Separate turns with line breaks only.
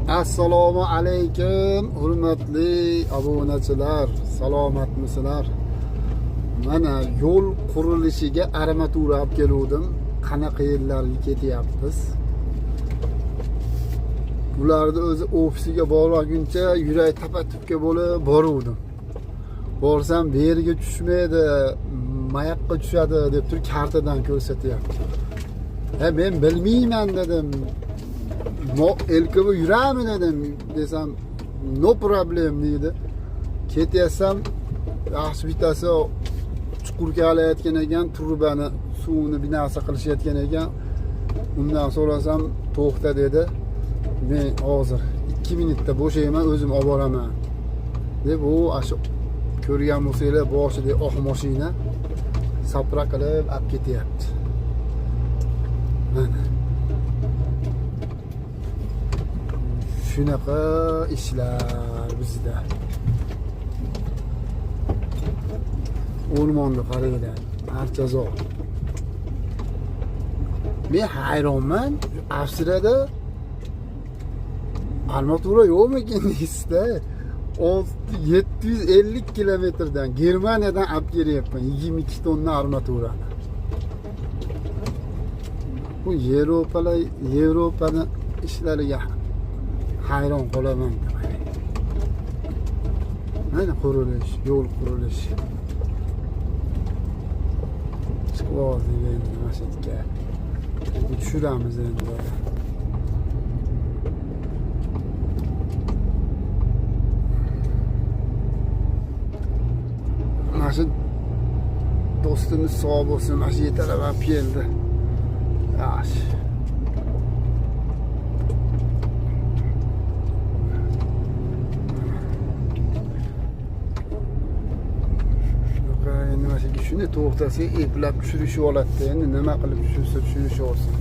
Assalomu alaykum hurmatli obunachilar, salomatmisizlar? Mana yo'l qurilishiga armatura olib keluvdim. Qanaqa yerlarga ketyapmiz? Ularni o'zi ofisiga borguncha yurak tapa-tupka bo'lib boruvdim. Borsam bu yerga tushmaydi, mayoqqa tushadi deb turib kartadan ko'rsatyapti. "He, men bilmayman" dedim. "LKV yurami" dedim desam, "No problem" deydi. Ketyapsam, yaxshi bittasi chuqur kalayotgan ekan, trubani suvini bir narsa qilishayotgan ekan. Undan so'rasam, "To'xta" dedi. "Men hozir 2 minutda bo'shayman, o'zim olib boraman." deb u shu ko'rgan bo'lsanglar, boshida oq mashina sapra qilib olib ketyapti. Mana. Shunaqa ishlar bizda. O'rmonni qaranglar, parchazor. Men hayronman, Avstriyada armatura yo'qmikin deysizda. 750 kilometrdan Germaniyadan olib kelyapman 22 tonna armaturani. Bu Yevropalar, Yevropani ishlariga hayron qolaman. Mana qurilish, yo'l qurilishi. Chiqib oldik endi mana shu yerga. Endi tushiramiz endi. Mana shu do'stimiz sog' bo'lsin, mana shu yetalab olib keldi. Yaxshi. Shunaqa endi mana shu shuni to'xtasak, eplab tushirishib oladi. Endi nima qilib tushirsa tushirishib olsin.